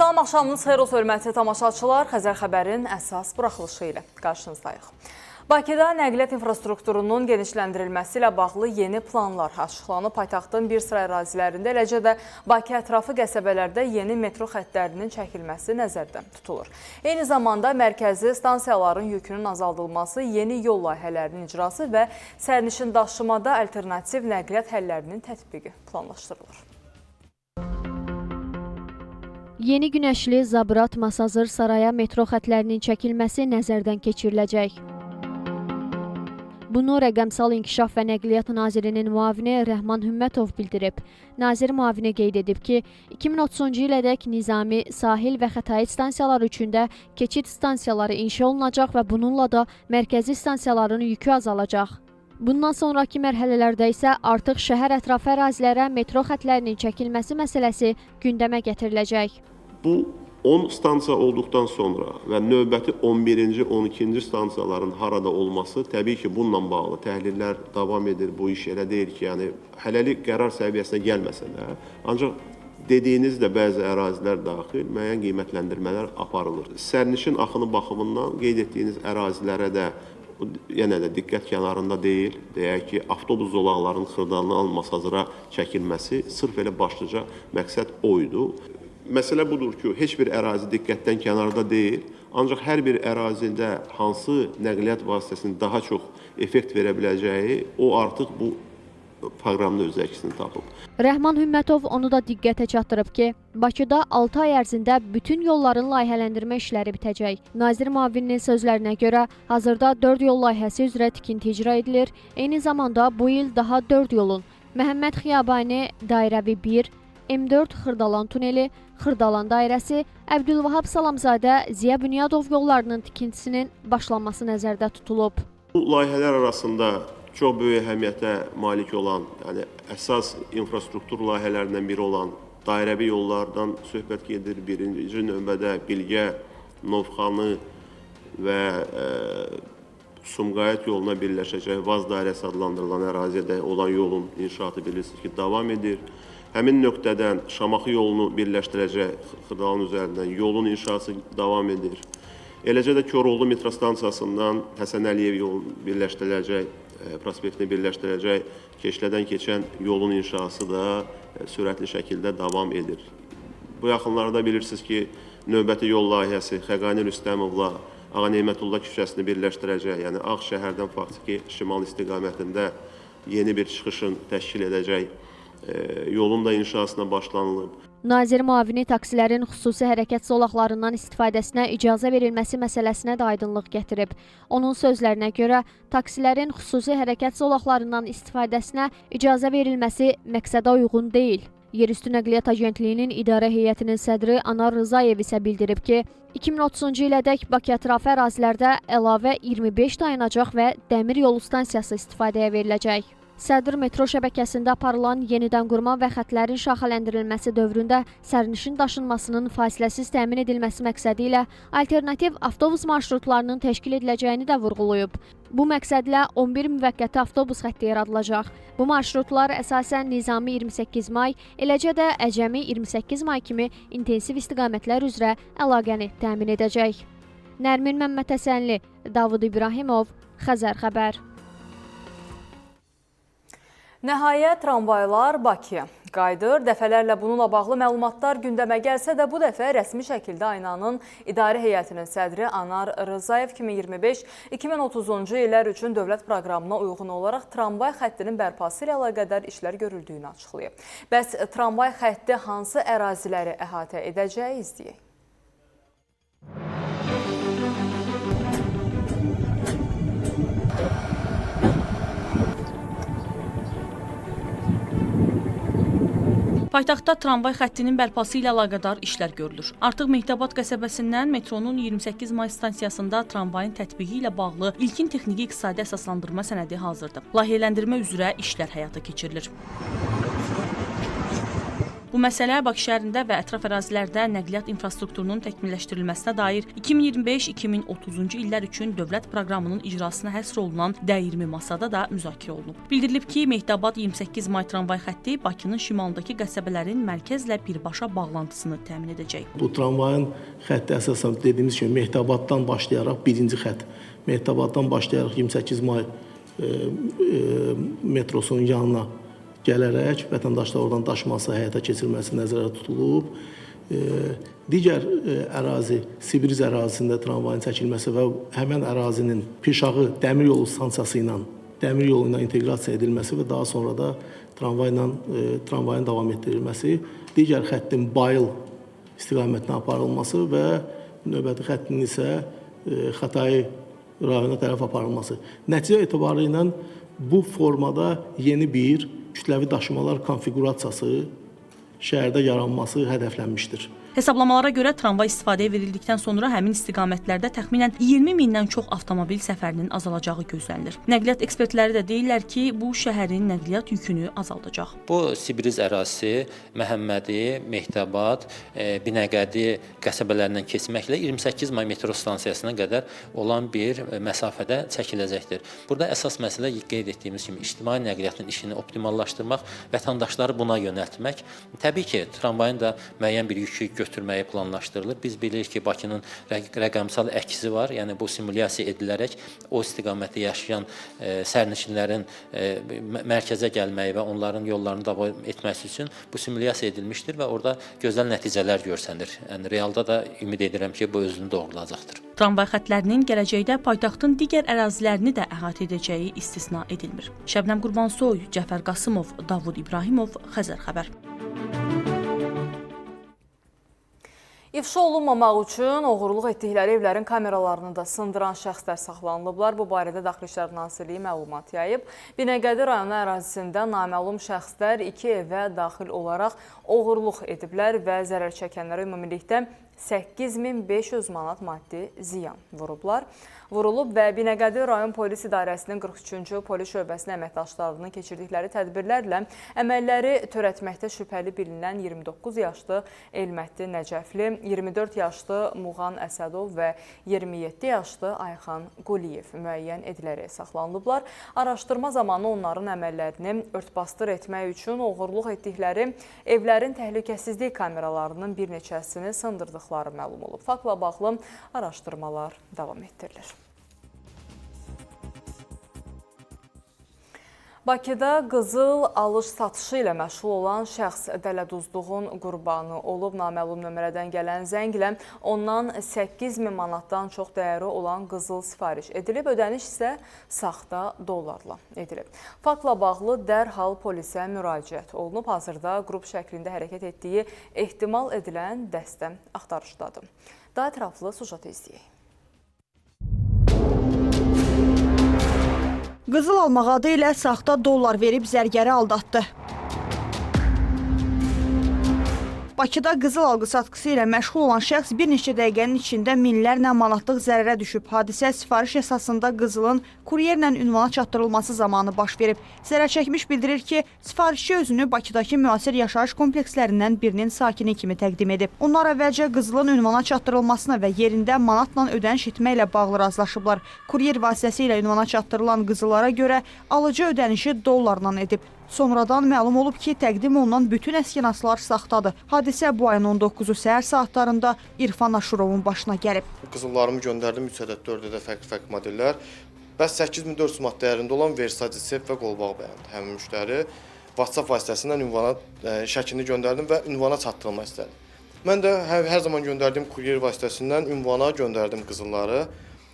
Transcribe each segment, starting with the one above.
Salam, axşamınız xeyir olsun, hörmətli tamaşaçılar. Xəzər xəbərin əsas buraxılışı ilə qarşınızdayıq. Bakıda nəqliyyat infrastrukturunun genişləndirilməsi ilə bağlı yeni planlar açıqlanıb. Paytaxtın bir sıra ərazilərində, eləcə də Bakı ətrafı qəsəbələrdə yeni metro xəttlərinin çəkilməsi nəzərdə tutulur. Eyni zamanda mərkəzi stansiyaların yükünün azaldılması, yeni yol layihələrinin icrası və sərnişin daşımada alternativ nəqliyyat həllərinin tətbiqi planlaşdırılır. Yeni Günəşli, Zabrat, Masazır, Saraya metro xətlərinin çəkilməsi nəzərdən keçiriləcək. Bunu Rəqəmsal İnkişaf və Nəqliyyat Nazirinin müavini Rəhman Hümmətov bildirib. Nazir müavini qeyd edib ki, 2030-cu ilədək Nizami, Sahil və Xətai stansiyaları üçün də keçid stansiyaları inşa olunacaq və bununla da mərkəzi stansiyaların yükü azalacaq. Bundan sonraki mərhələlərdə isə artıq şəhər ətrafı ərazilərə metro xətlərinin çəkilməsi məsələsi gündəmə gətiriləcək. Bu 10 stansiya olduqdan sonra və növbəti 11-ci, 12-ci stansiyaların harada olması təbii ki, bununla bağlı təhlillər davam edir. Bu iş elə deyil ki, yəni hələlik qərar səviyyəsinə gəlməsə də, ancaq dediyiniz də bəzi ərazilər daxil müəyyən qiymətləndirmələr aparılır. Sərnişin axını baxımından qeyd etdiyiniz ərazilərə də yenə də diqqət kənarında deyil. Deyək ki, avtobus zolaqlarının Xırdalandan Masazıra çəkilməsi sırf elə başlıca məqsəd o idi. Məsələ budur ki, heç bir ərazi diqqətdən kənarda deyil, ancaq hər bir ərazidə hansı nəqliyyat vasitəsinin daha çox effekt verə biləcəyi, o artıq bu proqramda öz əksini tapıb. Rəhman Hümmətov onu da diqqətə çatdırıb ki, Bakıda 6 ay ərzində bütün yolların layihələndirmə işləri bitəcək. Nazir müavininin sözlərinə görə, hazırda 4 yol layihəsi üzrə tikinti icra edilir. Eyni zamanda bu il daha 4 yolun Məhəmməd Xiyabani Dairəvi 1, M4 Xırdalan tuneli, Xırdalan dairəsi, Əbdülvahab Salamzadə, Ziya Bünyadov yollarının tikintisinin başlanması nəzərdə tutulub. Bu layihələr arasında çox böyük əhəmiyyətə malik olan, yəni əsas infrastruktur layihələrindən biri olan dairəvi yollardan söhbət gedir. Birinci növbədə Bilgə, Novxanı və Sumqayıt yoluna birləşəcək Vaz dairəsi adlandırılan ərazidə olan yolun inşaatı bilirsiniz ki, davam edir. Həmin nöqtədən Şamaxı yolunu birləşdirəcək Xırdalan üzərindən yolun inşası davam edir. Eləcə də Koroğlu metro stansiyasından Həsən Əliyev yolunu birləşdiriləcək, prospektini birləşdirəcək Keşlədən keçən yolun inşası da sürətli şəkildə davam edir. Bu yaxınlarda bilirsiniz ki, növbəti yol layihəsi Xəqani Rüstəmovla Ağa Nemətullah küçəsini birləşdirəcək, yəni Ağşəhərdən faktiki şimal istiqamətində yeni bir çıxışın təşkil edəcək yolun da inşasına başlanılıb. Nazir müavini taksilərin xüsusi hərəkət zolaqlarından istifadəsinə icazə verilməsi məsələsinə də aydınlıq gətirib. Onun sözlərinə görə, taksilərin xüsusi hərəkət zolaqlarından istifadəsinə icazə verilməsi məqsədə uyğun deyil. Yerüstü Nəqliyyat Agentliyinin İdarə Heyətinin sədri Anar Rızayev isə bildirib ki, 2030-cu ilədək Bakı ətrafı ərazilərdə əlavə 25 dayanacaq və dəmir yolu stansiyası istifadəyə veriləcək. Sədr metro şəbəkəsində aparılan yenidən qurma və xətlərin şaxələndirilməsi dövründə sərnişin daşınmasının fasiləsiz təmin edilməsi məqsədi ilə alternativ avtobus marşrutlarının təşkil ediləcəyini də vurğulayıb. Bu məqsədlə 11 müvəqqəti avtobus xətti yaradılacaq. Bu marşrutlar əsasən Nizami 28 may, eləcə də Əcəmi 28 may kimi intensiv istiqamətlər üzrə əlaqəni təmin edəcək. Nərmin Məmmədhəsənli, Davud İbrahimov, Xəzər xəbər. Nəhayət, tramvaylar Bakıya qayıdır. Dəfələrlə bununla bağlı məlumatlar gündəmə gəlsə də bu dəfə rəsmi şəkildə Aynanın İdarə Heyətinin sədri Anar Rızayev 2025-2030-cu illər üçün dövlət proqramına uyğun olaraq tramvay xəttinin bərpası ilə əlaqədar işlər görüldüyünü açıqlayıb. Bəs tramvay xətti hansı əraziləri əhatə edəcək, izləyək. Paytaxtda tramvay xəttinin bərpası ilə əlaqədar işlər görülür. Artıq Mehdiabad qəsəbəsindən metronun 28 may stansiyasında tramvayın tətbiqi ilə bağlı ilkin texniki iqtisadi əsaslandırma sənədi hazırdır. Layihələndirmə üzrə işlər həyata keçirilir. Bu məsələ Bakı şəhərində və ətraf ərazilərdə nəqliyyat infrastrukturunun təkmilləşdirilməsinə dair 2025-2030-cu illər üçün dövlət proqramının icrasına həsr olunan dəyirmi masada da müzakirə olunub. Bildirilib ki, Mehtabad 28 may tramvay xətti Bakının şimalındakı qəsəbələrin mərkəzlə birbaşa bağlantısını təmin edəcək. Bu tramvayın xətti əsasən dediyimiz kimi Mehtabaddan başlayaraq birinci xətt, Mehtabaddan başlayaraq 28 may metrosunun yanına gələrək vətəndaşlar oradan daşıması həyata keçirilməsi nəzərdə tutulub. Digər ərazi, Sibriz ərazisində tramvayın çəkilməsi və həmən ərazinin Pirşağı dəmir yolu stansiyası ilə, dəmir yolu ilə inteqrasiya edilməsi və daha sonra da tramvayın davam etdirilməsi, digər xəttin Bayıl istiqamətinə aparılması və növbəti xəttin isə Xətai rayona tərəf aparılması. Nəticə etibarı ilə bu formada yeni bir kütləvi daşımalar konfiqurasiyası şəhərdə yaranması hədəflənmişdir. Hesablamalara görə tramvay istifadəyə verildikdən sonra həmin istiqamətlərdə təxminən 20 mindən çox avtomobil səfərinin azalacağı gözlənilir. Nəqliyyat ekspertləri də deyirlər ki, bu şəhərin nəqliyyat yükünü azaldacaq. Bu Sibriz ərazisi Məhəmmədi, Mehtabad, Binəqədi qəsəbələrindən keçməklə 28 may metro stansiyasına qədər olan bir məsafədə çəkiləcəkdir. Burada əsas məsələ qeyd etdiyimiz kimi ictimai nəqliyyatın işini optimallaşdırmaq, vətəndaşları buna yönəltmək. Təbii ki, tramvayın da müəyyən bir yükü götürməyi planlaşdırılır. Biz bilirik ki, Bakının rəqəmsal əksi var, yəni bu simulyasiya edilərək o istiqamətdə yaşayan sərnişinlərin mərkəzə gəlməyi və onların yollarını davam etməsi üçün bu simulyasiya edilmişdir və orada gözəl nəticələr görsənir. Yəni realda da ümid edirəm ki, bu özünü doğrulayacaqdır. Tramvay xətlərinin gələcəkdə paytaxtın digər ərazilərini də əhatə edəcəyi istisna edilmir. Şəbnəm Qurbansoy, Cəfər Qasımov, Davud İbrahimov, Xəzər Xəbər. İfşa olunmamaq üçün oğurluq etdikləri evlərin kameralarını da sındıran şəxslər saxlanılıblar. Bu barədə Daxili İşlər Nazirliyi məlumat yayıb. Binəqədi rayonu ərazisində naməlum şəxslər iki evə daxil olaraq oğurluq ediblər və zərər çəkənlərə ümumilikdə 8500 manat maddi ziyan vurublar. Vurulub və Binəqədi rayon polis idarəsinin 43-cü polis şöbəsinin əməkdaşlarının keçirdikləri tədbirlərlə əməlləri törətməkdə şübhəli bilinən 29 yaşlı Elməddin Nəcəfli, 24 yaşlı Muğan Əsədov və 27 yaşlı Ayxan Quliyev müəyyən edilərək saxlanılıblar. Araşdırma zamanı onların əməllərini örtbasdır etmək üçün oğurluq etdikləri evlərin təhlükəsizlik kameralarının bir neçəsini sındırdıqları məlum olub. Faktla bağlı araşdırmalar davam etdirilir. Bakıda qızıl alış-satışı ilə məşğul olan şəxs dələduzluğun qurbanı olub. Naməlum nömrədən gələn zənglə ondan 8000 manatdan çox dəyəri olan qızıl sifariş edilib, ödəniş isə saxta dollarla edilib. Faktla bağlı dərhal polisə müraciət olunub. Hazırda qrup şəklində hərəkət etdiyi ehtimal edilən dəstə axtarışdadır. Daha ətraflı süjet izləyək. Qızıl almaq adı ilə saxta dollar verib zərgəri aldatdı. Bakıda qızıl alqı-satqısı ilə məşğul olan şəxs bir neçə dəqiqənin içində minlərlə manatlıq zərərə düşüb. Hadisə sifariş əsasında qızılın kuryerlə ünvana çatdırılması zamanı baş verib. Zərər çəkmiş bildirir ki, sifarişçi özünü Bakıdakı müasir yaşayış komplekslərindən birinin sakini kimi təqdim edib. Onlar əvvəlcə qızılın ünvana çatdırılmasına və yerində manatla ödəniş etməklə bağlı razılaşıblar. Kuryer vasitəsilə ünvana çatdırılan qızıllara görə alıcı ödənişi dollarla edib. Sonradan məlum olub ki, təqdim olunan bütün əskinaslar saxtadır. Hadisə bu ayın 19-u səhər saatlarında İrfan Aşurovun başına gəlib. Qızıllarımı göndərdim, 3 ədəd, 4 ədəd fərqli-fərqli modellər. Bəs 8400 manat dəyərində olan Versace sep və qolbaq bəyəndi həmin müştəri. WhatsApp vasitəsindən ünvana şəklini göndərdim və ünvana çatdırılmaq istədim. Mən də hər zaman göndərdiyim kuryer vasitəsindən ünvana göndərdim qızılları.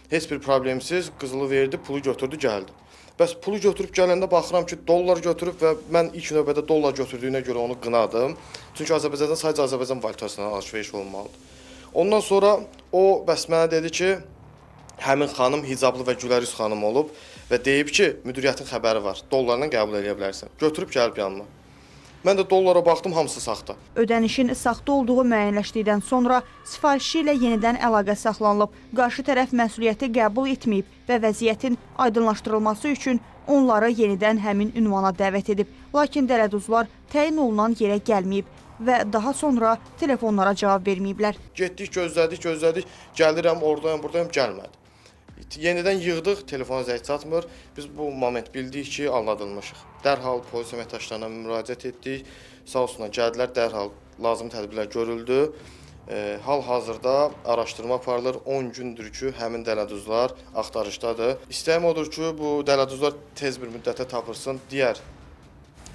Heç bir problemsiz qızılı verdi, pulu götürdü, gəldi. Bəs pulu götürüb gələndə baxıram ki, dollar götürüb və mən ilk növbədə dollar götürdüyünə görə onu qınadım. Çünki Azərbaycanda sadəcə Azərbaycan valyutasından alış-veriş olmalıdır. Ondan sonra o bəs mənə dedi ki, həmin xanım hicablı və gülərüz xanım olub və deyib ki, müdiriyyətin xəbəri var, dollarla qəbul eləyə bilərsən. Götürüb gəlib yanıma. Mən də dollara baxdım, hamısı saxta. Ödənişin saxta olduğu müəyyənləşdikdən sonra sifarişçi ilə yenidən əlaqə saxlanılıb. Qarşı tərəf məsuliyyəti qəbul etməyib və vəziyyətin aydınlaşdırılması üçün onları yenidən həmin ünvana dəvət edib. Lakin dələduzlar təyin olunan yerə gəlməyib. və daha sonra telefonlara cavab verməyiblər. Getdik, gözlədik, gözlədik. Gəlirəm, oradayam, buradayam, gəlmədi. Yenidən yığdıq, telefona zəng çatmır. Biz bu moment bildik ki, aldatılmışıq. Dərhal polis əməkdaşlarına müraciət etdik. Sağ olsunlar, gəldilər, dərhal lazım tədbirlər görüldü. Hal-hazırda araşdırma aparılır. 10 gündür ki, həmin dələduzlar axtarışdadır. İstəyim odur ki, bu dələduzlar tez bir müddətə tapılsın, digər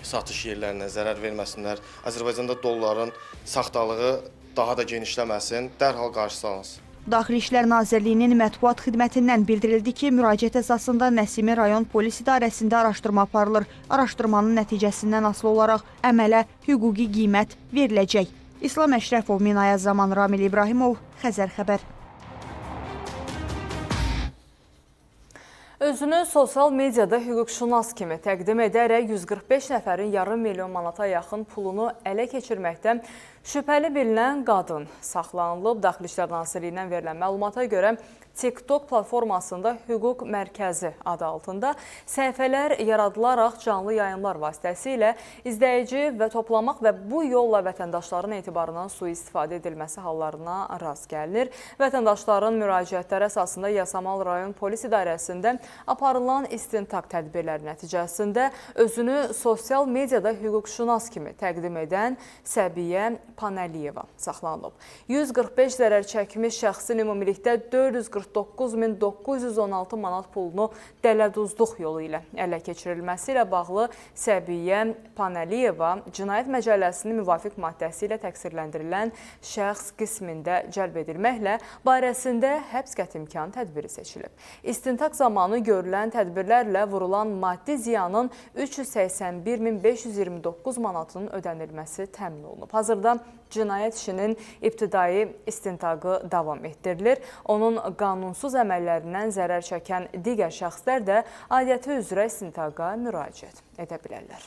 satış yerlərinə zərər verməsinlər. Azərbaycanda dolların saxtalığı daha da genişləməsin, dərhal qarşısı alınsın. Daxili İşlər Nazirliyinin mətbuat xidmətindən bildirildi ki, müraciət əsasında Nəsimi rayon polis idarəsində araşdırma aparılır. Araşdırmanın nəticəsindən asılı olaraq əmələ hüquqi qiymət veriləcək. İslam Əşrəfov, Minaya Zaman, Ramil İbrahimov, Xəzər Xəbər. Özünü sosial mediada hüquqşünas kimi təqdim edərək 145 nəfərin yarım milyon manata yaxın pulunu ələ keçirməkdə şübhəli bilinən qadın saxlanılıb. Daxili İşlər Nazirliyindən verilən məlumata görə TikTok platformasında Hüquq Mərkəzi adı altında səhifələr yaradılaraq canlı yayımlar vasitəsilə izləyici və toplamaq və bu yolla vətəndaşların etibarından sui-istifadə edilməsi hallarına rast gəlinir. Vətəndaşların müraciətləri əsasında Yasamal rayon polis idarəsində aparılan istintaq tədbirləri nəticəsində özünü sosial mediada hüquqşünas kimi təqdim edən Səbiyyə Panəliyeva saxlanılıb. 145 zərər çəkmiş şəxsin ümumilikdə 449.916 manat pulunu dələduzluq yolu ilə ələ keçirilməsi ilə bağlı Səbiyyə Panəliyeva Cinayət Məcəlləsinin müvafiq maddəsi ilə təqsirləndirilən şəxs qismində cəlb edilməklə barəsində həbs qətimkan tədbiri seçilib. İstintaq zamanı görülən tədbirlərlə vurulan maddi ziyanın 381.529 manatının ödənilməsi təmin olunub. Hazırda cinayət işinin ibtidai istintaqı davam etdirilir. Onun qanunsuz əməllərindən zərər çəkən digər şəxslər də aidiyyəti üzrə istintaqa müraciət edə bilərlər.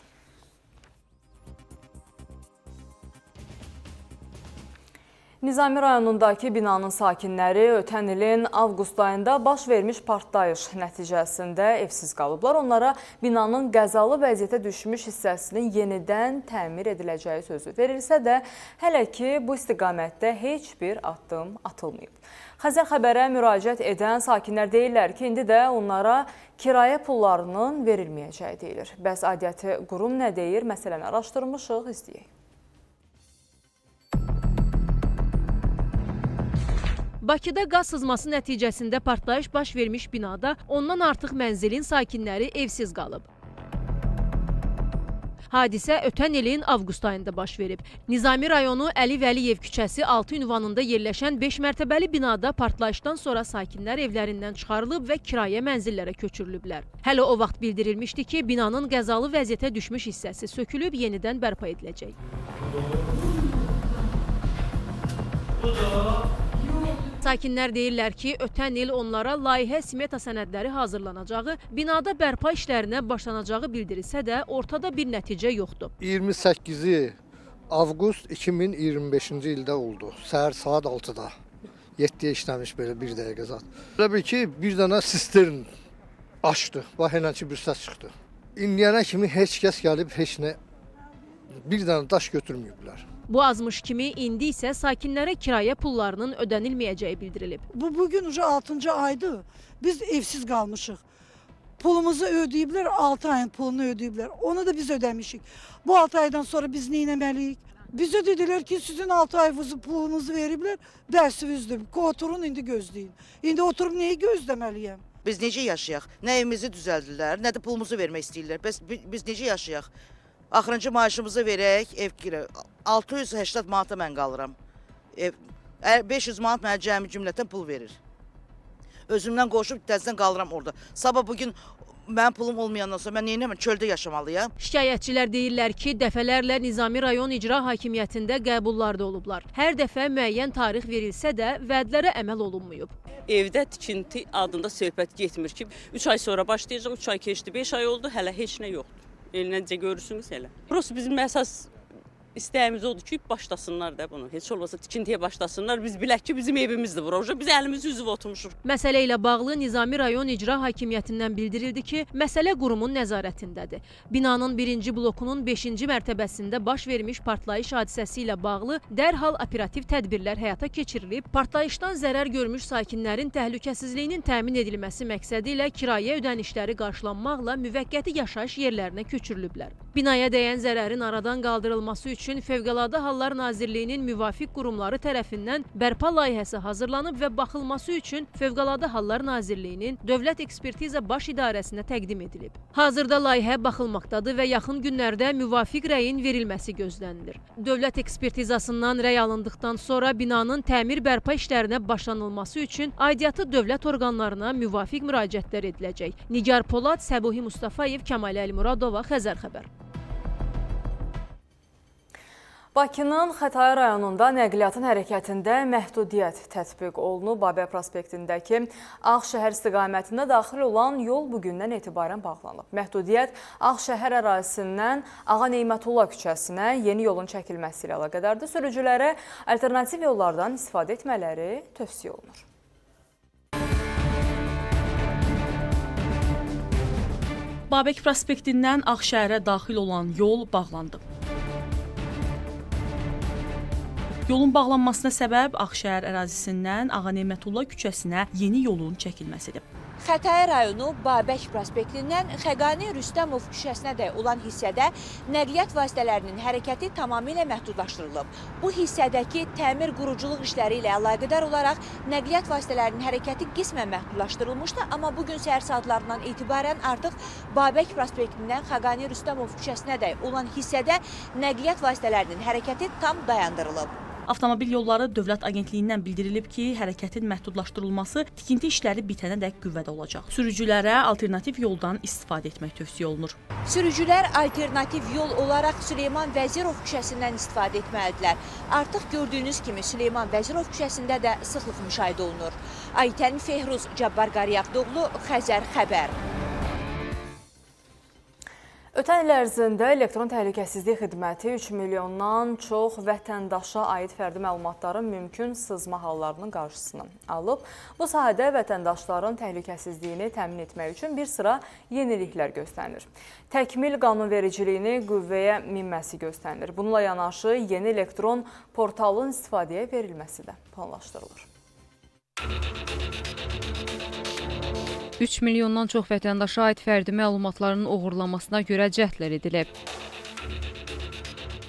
Nizami rayonundakı binanın sakinləri ötən ilin avqust ayında baş vermiş partlayış nəticəsində evsiz qalıblar. Onlara binanın qəzalı vəziyyətə düşmüş hissəsinin yenidən təmir ediləcəyi sözü verilsə də, hələ ki bu istiqamətdə heç bir addım atılmayıb. Xəzər Xəbərə müraciət edən sakinlər deyirlər ki, indi də onlara kirayə pullarının verilməyəcəyi deyilir. Bəs aidiyyəti qurum nə deyir? Məsələni araşdırmışıq, izləyək. Bakıda qaz sızması nəticəsində partlayış baş vermiş binada ondan artıq mənzilin sakinləri evsiz qalıb. Hadisə ötən ilin avqust ayında baş verib. Nizami rayonu Əli Vəliyev küçəsi 6 ünvanında yerləşən 5 mərtəbəli binada partlayışdan sonra sakinlər evlərindən çıxarılıb və kirayə mənzillərə köçürülüblər. Hələ o vaxt bildirilmişdi ki, binanın qəzalı vəziyyətə düşmüş hissəsi sökülüb, yenidən bərpa ediləcək. Sakinlər deyirlər ki, ötən il onlara layihə smeta sənədləri hazırlanacağı, binada bərpa işlərinə başlanacağı bildirilsə də ortada bir nəticə yoxdur. 28 avqust 2025-ci ildə oldu. Səhər saat 6-da. 7-yə işləmiş belə bir dəqiqə zat. Elə bil ki, bir dənə sistern açdı. Bax, elə ki, bir səs çıxdı. İndiyənə kimi heç kəs gəlib, heç nə, bir dənə daş götürməyiblər. Bu azmış kimi indi isə sakinlərə kirayə pullarının ödənilməyəcəyi bildirilib. Bu bugün uca 6-cı aydır. Biz evsiz qalmışıq. Pulumuzu ödəyiblər, 6 ayın pulunu ödəyiblər. Onu da biz ödəmişik. Bu 6 aydan sonra biz nə etməliyik? Bizə dedilər ki, sizin 6 ayınızı pulunuzu veriblər, dərsinizdir. Oturun indi gözləyin. İndi oturub nəyi gözləməliyəm? Biz necə yaşayaq? Nə evimizi düzəldilər, nə də pulumuzu vermək istəyirlər. Bəs biz necə yaşayaq? Axırıncı maaşımızı verək, ev kirə. 680 manata mən qalıram. 500 manat mənə cəmi cümlətən pul verir. Özümdən qoşub təzədən qalıram orada. Sabah bugün mənim pulum olmayandan sonra mən neynəməm? Çöldə yaşamalıyam. Şikayətçilər deyirlər ki, dəfələrlə Nizami rayon icra hakimiyyətində qəbullarda olublar. Hər dəfə müəyyən tarix verilsə də vədlərə əməl olunmayıb. Evdə tikinti adında söhbət getmir ki, 3 ay sonra başlayacaq, 3 ay keçdi, 5 ay oldu, hələ heç nə yoxdur. Necə görürsünüz elə. Prosta bizim əsas İstəyimiz odur ki, başlasınlar da bunu. Heç olmasa tikintiyə başlasınlar. Biz bilək ki, bizim evimizdir bura. Biz əlimizi üzüb oturmuşuq. Məsələ ilə bağlı Nizami rayon İcra Hakimiyyətindən bildirildi ki, məsələ qurumun nəzarətindədir. Binanın birinci blokunun 5-ci mərtəbəsində baş vermiş partlayış hadisəsi ilə bağlı dərhal operativ tədbirlər həyata keçirilib, partlayışdan zərər görmüş sakinlərin təhlükəsizliyinin təmin edilməsi məqsədi ilə kirayə ödənişləri qarşılanmaqla müvəqqəti yaşayış yerlərinə köçürülüblər. Binaya dəyən zərərin aradan qaldırılması üçün Fövqəladə Hallar Nazirliyinin müvafiq qurumları tərəfindən bərpa layihəsi hazırlanıb və baxılması üçün Fövqəladə Hallar Nazirliyinin Dövlət Ekspertiza Baş İdarəsinə təqdim edilib. Hazırda layihə baxılmaqdadır və yaxın günlərdə müvafiq rəyin verilməsi gözlənilir. Dövlət ekspertizasından rəy alındıqdan sonra binanın təmir bərpa işlərinə başlanılması üçün aidiyyatı dövlət orqanlarına müvafiq müraciətlər ediləcək. Nigar Polad, Səbuhi Mustafayev, Kəmalə Əlimuradova, Xəzər Xəbər. Bakının Xətai rayonunda nəqliyyatın hərəkətində məhdudiyyət tətbiq olunub. Babək prospektindəki Ağşəhər istiqamətində daxil olan yol bugündən etibarən bağlanıb. Məhdudiyyət Ağşəhər ərazisindən Ağa Neymətullah küçəsinə yeni yolun çəkilməsi ilə əlaqədardır. Sürücülərə alternativ yollardan istifadə etmələri tövsiyə olunur. Babək prospektindən Ağşəhərə daxil olan yol bağlandı. Yolun bağlanmasına səbəb Ağşəhər ərazisindən Ağa Nemətullah küçəsinə yeni yolun çəkilməsidir. Xətai rayonu Babək prospektindən Xəqani Rüstəmov küçəsinədək olan hissədə nəqliyyat vasitələrinin hərəkəti tamamilə məhdudlaşdırılıb. Bu hissədəki təmir quruculuq işləri ilə əlaqədar olaraq nəqliyyat vasitələrinin hərəkəti qismən məhdudlaşdırılmışdı, amma bugün səhər saatlarından etibarən artıq Babək prospektindən Xəqani Rüstəmov küçəsinədək olan hissədə nəqliyyat vasitələrinin hərəkəti tam dayandırılıb. Avtomobil Yolları Dövlət Agentliyindən bildirilib ki, hərəkətin məhdudlaşdırılması tikinti işləri bitənədək qüvvədə olacaq. Sürücülərə alternativ yoldan istifadə etmək tövsiyə olunur. Sürücülər alternativ yol olaraq Süleyman Vəzirov küçəsindən istifadə etməlidirlər. Artıq gördüyünüz kimi Süleyman Vəzirov küçəsində də sıxlıq müşahidə olunur. Aytən Fehruz, Cabbar Qaryağdıoğlu, Xəzər Xəbər. Ötən il ərzində elektron təhlükəsizlik xidməti 3 milyondan çox vətəndaşa aid fərdi məlumatların mümkün sızma hallarının qarşısını alıb. Bu sahədə vətəndaşların təhlükəsizliyini təmin etmək üçün bir sıra yeniliklər göstərilir. Təkmil qanunvericiliyini qüvvəyə minməsi göstərilir. Bununla yanaşı yeni elektron portalın istifadəyə verilməsi də planlaşdırılır. 3 milyondan çox vətəndaşa aid fərdi məlumatların oğurlanmasına görə cəhdlər edilib.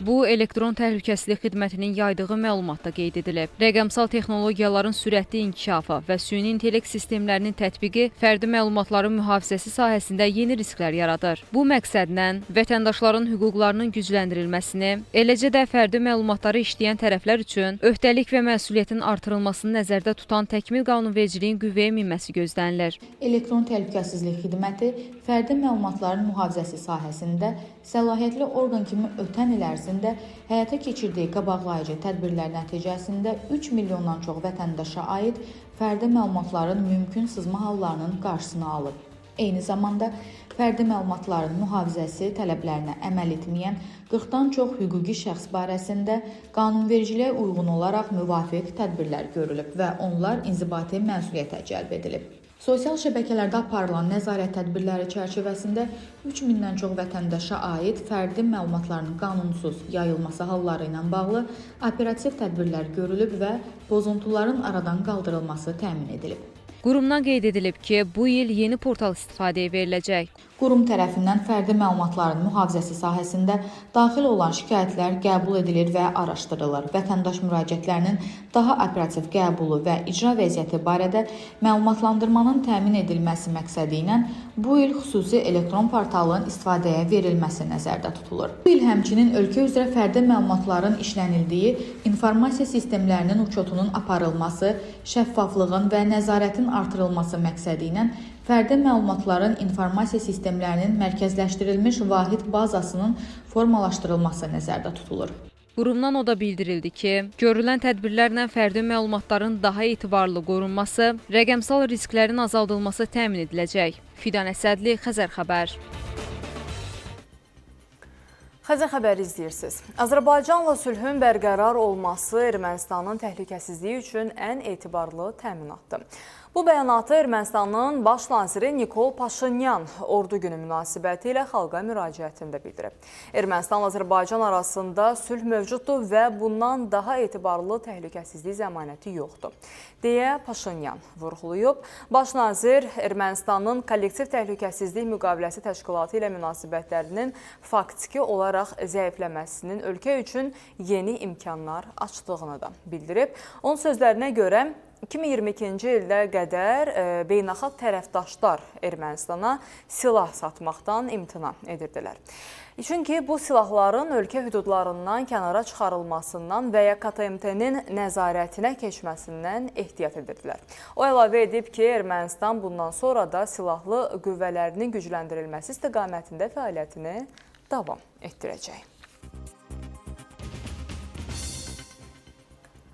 Bu, elektron təhlükəsizlik xidmətinin yaydığı məlumatda qeyd edilib. Rəqəmsal texnologiyaların sürətli inkişafı və süni intellekt sistemlərinin tətbiqi fərdi məlumatların mühafizəsi sahəsində yeni risklər yaradır. Bu məqsədlə vətəndaşların hüquqlarının gücləndirilməsini, eləcə də fərdi məlumatları işləyən tərəflər üçün öhdəlik və məsuliyyətin artırılmasını nəzərdə tutan təkmil qanunvericiliyin qüvvəyə minməsi gözlənilir. Elektron təhlükəsizlik xidməti fərdi məlumatların mühafizəsi sahəsində səlahiyyətli orqan kimi ötən il ərzində həyata keçirdiyi qabaqlayıcı tədbirlər nəticəsində 3 milyondan çox vətəndaşa aid fərdi məlumatların mümkün sızma hallarının qarşısını alıb. Eyni zamanda fərdi məlumatların mühafizəsi tələblərinə əməl etməyən 40-dan çox hüquqi şəxs barəsində qanunvericiliyə uyğun olaraq müvafiq tədbirlər görülüb və onlar inzibati məsuliyyətə cəlb edilib. Sosial şəbəkələrdə aparılan nəzarət tədbirləri çərçivəsində 3000-dən çox vətəndaşa aid fərdi məlumatlarının qanunsuz yayılması halları ilə bağlı operativ tədbirlər görülüb və pozuntuların aradan qaldırılması təmin edilib. Qurumdan qeyd edilib ki, bu il yeni portal istifadəyə veriləcək. Qurum tərəfindən fərdi məlumatların mühafizəsi sahəsində daxil olan şikayətlər qəbul edilir və araşdırılır. Vətəndaş müraciətlərinin daha operativ qəbulu və icra vəziyyəti barədə məlumatlandırmanın təmin edilməsi məqsədi ilə bu il xüsusi elektron portalın istifadəyə verilməsi nəzərdə tutulur. Bu il həmçinin ölkə üzrə fərdi məlumatların işlənildiyi informasiya sistemlərinin uçotunun aparılması, şəffaflığın və nəzarətin artırılması məqsədi ilə fərdi məlumatların informasiya sistemlərinin mərkəzləşdirilmiş vahid bazasının formalaşdırılması nəzərdə tutulur. Qurumdan o da bildirildi ki, görülən tədbirlərlə fərdi məlumatların daha etibarlı qorunması, rəqəmsal risklərin azaldılması təmin ediləcək. Fidan Əsədli, Xəzər Xəbər. Xəzər xəbəri izləyirsiniz. Azərbaycanla sülhün bərqərar olması Ermənistanın təhlükəsizliyi üçün ən etibarlı təminatdır. Bu bəyanatı Ermənistanın baş naziri Nikol Paşinyan ordu günü münasibəti ilə xalqa müraciətində bildirib. Ermənistanla Azərbaycan arasında sülh mövcuddur və bundan daha etibarlı təhlükəsizlik zəmanəti yoxdur, deyə Paşinyan vurğulayıb. Baş nazir Ermənistanın Kollektiv Təhlükəsizlik Müqaviləsi Təşkilatı ilə münasibətlərinin faktiki olaraq zəifləməsinin ölkə üçün yeni imkanlar açdığını da bildirib. Onun sözlərinə görə 2022-ci ildə qədər beynəlxalq tərəfdaşlar Ermənistana silah satmaqdan imtina edirdilər. Çünki bu silahların ölkə hüdudlarından kənara çıxarılmasından və ya KTMT-nin nəzarətinə keçməsindən ehtiyat edirdilər. O əlavə edib ki, Ermənistan bundan sonra da silahlı qüvvələrinin gücləndirilməsi istiqamətində fəaliyyətini davam etdirəcək.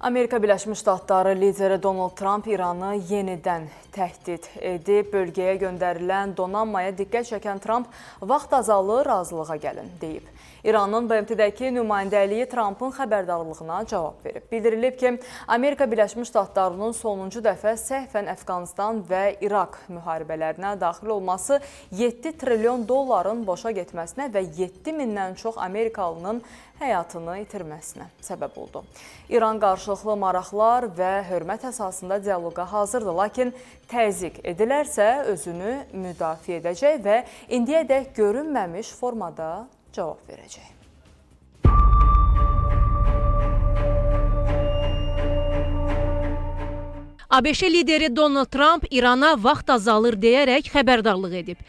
Amerika Birləşmiş Ştatları lideri Donald Trump İranı yenidən təhdid edib. Bölgəyə göndərilən donanmaya diqqət çəkən Trump, vaxt azalır, razılığa gəlin, deyib. İranın BMT-dəki nümayəndəliyi Trumpın xəbərdarlığına cavab verib. Bildirilib ki, Amerika Birləşmiş Ştatlarının sonuncu dəfə səhvən Əfqanistan və İraq müharibələrinə daxil olması 7 trilyon dolların boşa getməsinə və 7 mindən çox Amerikalının həyatını itirməsinə səbəb oldu. İran qarşılıqlı maraqlar və hörmət əsasında dialoqa hazırdır, lakin təzyiq edilərsə özünü müdafiə edəcək və indiyədək görünməmiş formada cavab verəcək. ABŞ lideri Donald Trump İrana vaxt azalır deyərək xəbərdarlıq edib.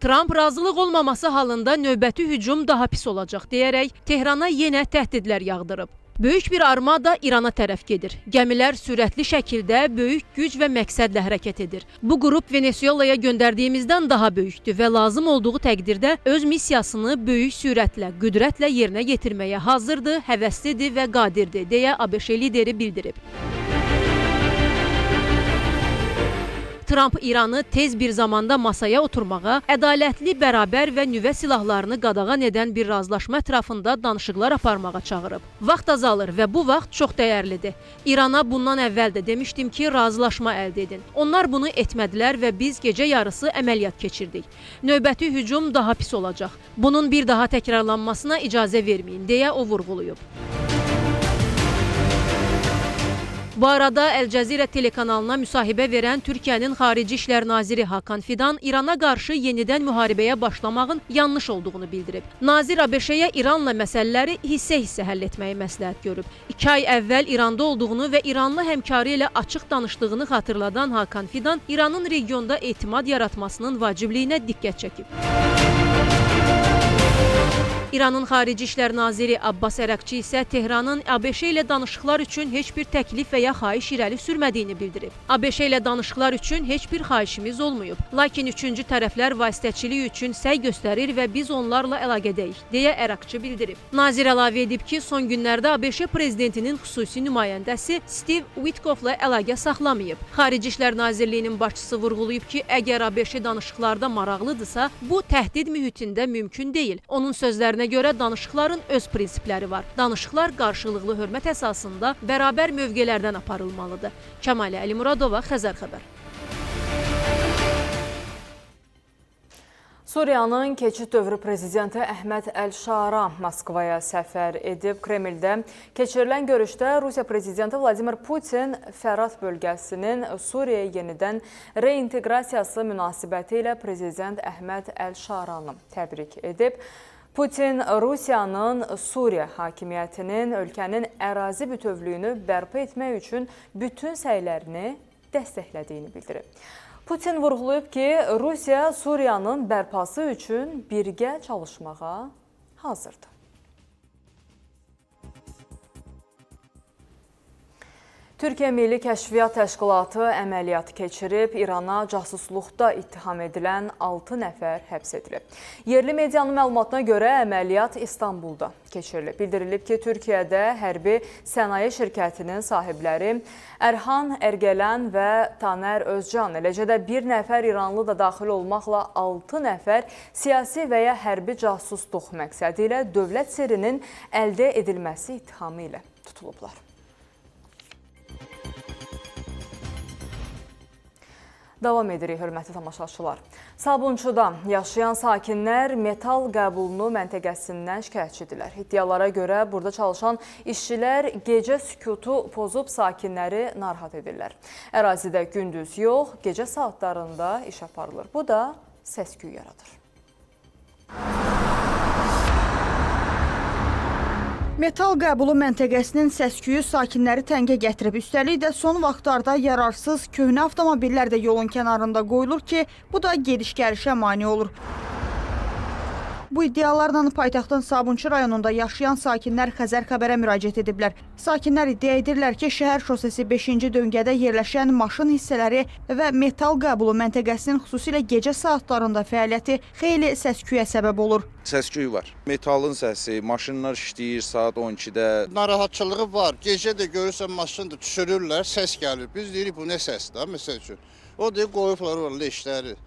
Trump razılıq olmaması halında növbəti hücum daha pis olacaq deyərək Tehrana yenə təhdidlər yağdırıb. Böyük bir armada İrana tərəf gedir. Gəmilər sürətli şəkildə böyük güc və məqsədlə hərəkət edir. Bu qrup Venesuelaya göndərdiyimizdən daha böyükdür və lazım olduğu təqdirdə öz missiyasını böyük sürətlə, qüdrətlə yerinə yetirməyə hazırdır, həvəslidir və qadirdir, deyə ABŞ lideri bildirib. Trump İranı tez bir zamanda masaya oturmağa, ədalətli, bərabər və nüvə silahlarını qadağan edən bir razılaşma ətrafında danışıqlar aparmağa çağırıb. Vaxt azalır və bu vaxt çox dəyərlidir. İrana bundan əvvəl də demişdim ki, razılaşma əldə edin. Onlar bunu etmədilər və biz gecə yarısı əməliyyat keçirdik. Növbəti hücum daha pis olacaq. Bunun bir daha təkrarlanmasına icazə verməyin, deyə o vurğulayıb. Bu arada Əl Cəzirə telekanalına müsahibə verən Türkiyənin Xarici İşlər Naziri Hakan Fidan İrana qarşı yenidən müharibəyə başlamağın yanlış olduğunu bildirib. Nazir ABŞ-yə İranla məsələləri hissə-hissə həll etməyi məsləhət görüb. 2 ay əvvəl İranda olduğunu və İranlı həmkarı ilə açıq danışdığını xatırladan Hakan Fidan İranın regionda etimad yaratmasının vacibliyinə diqqət çəkib. İranın Xarici İşlər Naziri Abbas Əraqçi isə Tehranın ABŞ ilə danışıqlar üçün heç bir təklif və ya xahiş irəli sürmədiyini bildirib. ABŞ ilə danışıqlar üçün heç bir xahişimiz olmayıb. Lakin üçüncü tərəflər vasitəçilik üçün səy göstərir və biz onlarla əlaqədəyik, deyə Əraqçı bildirib. Nazir əlavə edib ki, son günlərdə ABŞ prezidentinin xüsusi nümayəndəsi Steve Witkoffla əlaqə saxlamayıb. Xarici İşlər Nazirliyinin başçısı vurğulayıb ki, əgər ABŞ danışıqlarda maraqlıdırsa, bu təhdid mühitində mümkün deyil. Onun sözlərinə görə danışıqların öz prinsipləri var. Danışıqlar qarşılıqlı hörmət əsasında bərabər mövqelərdən aparılmalıdır. Kəmalə Əlimuradova, Xəzər xəbər. Suriyanın keçid dövrü prezidenti Əhməd Əl-Şara Moskvaya səfər edib. Kremldə keçirilən görüşdə Rusiya prezidenti Vladimir Putin Fərat bölgəsinin Suriyaya yenidən reinteqrasiyası münasibəti ilə prezident Əhməd Əl-Şaranı təbrik edib. Putin Rusiyanın Suriya hakimiyyətinin ölkənin ərazi bütövlüyünü bərpa etmək üçün bütün səylərini dəstəklədiyini bildirib. Putin vurğulayıb ki, Rusiya Suriyanın bərpası üçün birgə çalışmağa hazırdır. Türkiyə Milli Kəşfiyyat Təşkilatı əməliyyat keçirib, İrana casusluqda ittiham edilən 6 nəfər həbs edilib. Yerli medianın məlumatına görə əməliyyat İstanbulda keçirilib. Bildirilib ki, Türkiyədə hərbi sənaye şirkətinin sahibləri Ərhan Ergələn və Taner Özcan, eləcə də bir nəfər İranlı da daxil olmaqla 6 nəfər siyasi və ya hərbi casusluq məqsədi ilə dövlət sirrinin əldə edilməsi ittihamı ilə tutulublar. Davam edirik, hörmətli tamaşaçılar. Sabunçuda yaşayan sakinlər metal qəbulunu məntəqəsindən şikayətçidirlər. İddialara görə burada çalışan işçilər gecə sükutu pozub sakinləri narahat edirlər. Ərazidə gündüz yox, gecə saatlarında iş aparılır. Bu da səs-küy yaradır. Metal qəbulu məntəqəsinin səs-küyü sakinləri təngə gətirib. Üstəlik də son vaxtlarda yararsız köhnə avtomobillər də yolun kənarında qoyulur ki, bu da gediş-gəlişə mane olur. Bu iddialarla paytaxtın Sabunçu rayonunda yaşayan sakinlər Xəzər xəbərə müraciət ediblər. Sakinlər iddia edirlər ki, şəhər şosesi 5-ci döngədə yerləşən maşın hissələri və metal qəbulu məntəqəsinin xüsusilə gecə saatlarında fəaliyyəti xeyli səs-küyə səbəb olur. Səs-küy var. Metalın səsi, maşınlar işləyir saat 12-də. Narahatçılığı var. Gecə də görürsən maşını da düşürürlər, səs gəlir. Biz deyirik bu nə səsdir, məsəl üçün. O deyir qoyublar ora leşləri.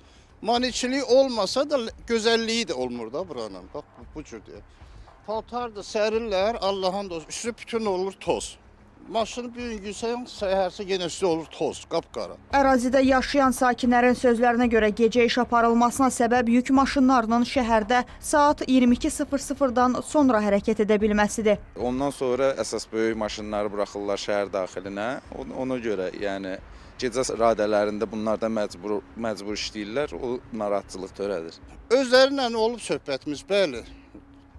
Maneçilik olmasa da gözəlliyi də olmur da buranın. Bax bu cür deyir. Paltar da sərirlər, Allahın dostu, üstü bütün olur toz. Maşını bir gün yuysan, səhərsə yenə üstü olur toz, qapqara. Ərazidə yaşayan sakinlərin sözlərinə görə gecə iş aparılmasına səbəb yük maşınlarının şəhərdə saat 22:00-dan sonra hərəkət edə bilməsidir. Ondan sonra əsas böyük maşınları buraxırlar şəhər daxilinə. Ona görə yəni gecə radələrində bunlardan məcbur işləyirlər, o narahatçılıq törədir. Özləri ilə olub söhbətimiz, bəli.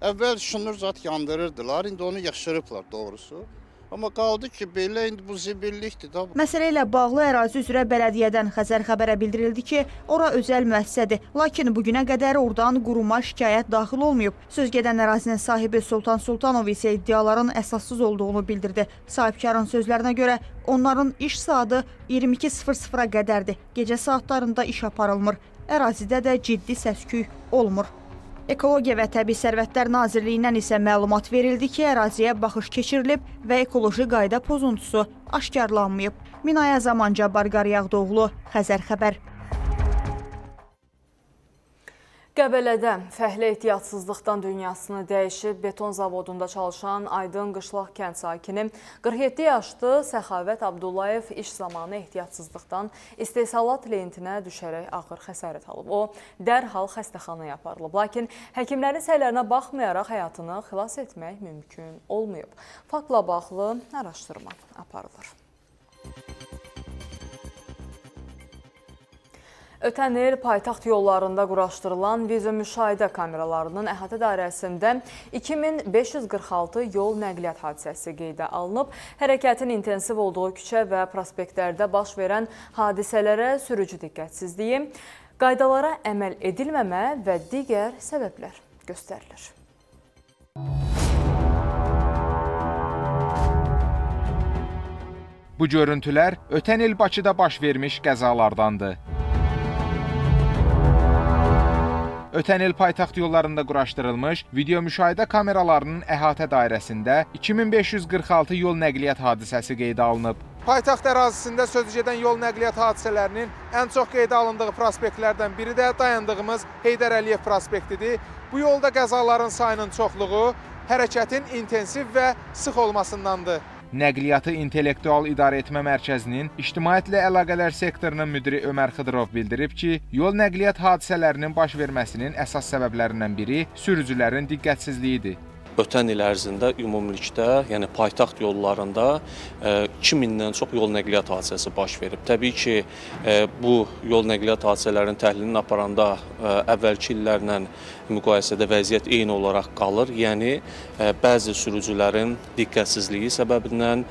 Əvvəl şunur zat yandırırdılar, indi onu yaşırıblar doğrusu. Amma qaldı ki, belə indi bu zibillikdir da. Məsələ ilə bağlı ərazi üzrə bələdiyyədən Xəzər xəbərə bildirildi ki, ora özəl müəssisədir. Lakin bugünə qədər oradan quruma şikayət daxil olmayıb. Söz gedən ərazinin sahibi Sultan Sultanov isə iddiaların əsassız olduğunu bildirdi. Sahibkarın sözlərinə görə onların iş saatı 22:00-a qədərdir. Gecə saatlarında iş aparılmır. Ərazidə də ciddi səs-küy olmur. Ekologiya və Təbii Sərvətlər Nazirliyindən isə məlumat verildi ki, əraziyə baxış keçirilib və ekoloji qayda pozuntusu aşkarlanmayıb. Minaya Zaman, Cabbar Qaryağdıoğlu, Xəzər xəbər. Qəbələdə fəhlə ehtiyatsızlıqdan dünyasını dəyişib beton zavodunda çalışan Aydın Qışlaq kənd sakini 47 yaşlı Səxavət Abdullayev iş zamanı ehtiyatsızlıqdan istehsalat lentinə düşərək ağır xəsarət alıb. O, dərhal xəstəxanaya aparılıb. Lakin həkimlərin səylərinə baxmayaraq həyatını xilas etmək mümkün olmayıb. Faktla bağlı araşdırma aparılır. Ötən il paytaxt yollarında quraşdırılan video müşahidə kameralarının əhatə dairəsində 2546 yol nəqliyyat hadisəsi qeydə alınıb. Hərəkətin intensiv olduğu küçə və prospektlərdə baş verən hadisələrə sürücü diqqətsizliyi, qaydalara əməl edilməmə və digər səbəblər göstərilir. Bu görüntülər ötən il Bakıda baş vermiş qəzalardandır. Ötən il paytaxt yollarında quraşdırılmış video müşahidə kameralarının əhatə dairəsində 2546 yol nəqliyyat hadisəsi qeydə alınıb. Paytaxt ərazisində sözü gedən yol nəqliyyat hadisələrinin ən çox qeydə alındığı prospektlərdən biri də dayandığımız Heydər Əliyev prospektidir. Bu yolda qəzaların sayının çoxluğu hərəkətin intensiv və sıx olmasındandır. Nəqliyyatı İntellektual İdarə Etmə Mərkəzinin İctimaiyyətlə Əlaqələr Sektorunun müdiri Ömər Xıdırov bildirib ki, yol nəqliyyat hadisələrinin baş verməsinin əsas səbəblərindən biri sürücülərin diqqətsizliyidir. Ötən il ərzində ümumilikdə, yəni paytaxt yollarında 2000-dən çox yol nəqliyyat hadisəsi baş verib. Təbii ki, bu yol nəqliyyat hadisələrinin təhlilini aparanda əvvəlki illərlə müqayisədə vəziyyət eyni olaraq qalır. Yəni, bəzi sürücülərin diqqətsizliyi səbəbindən,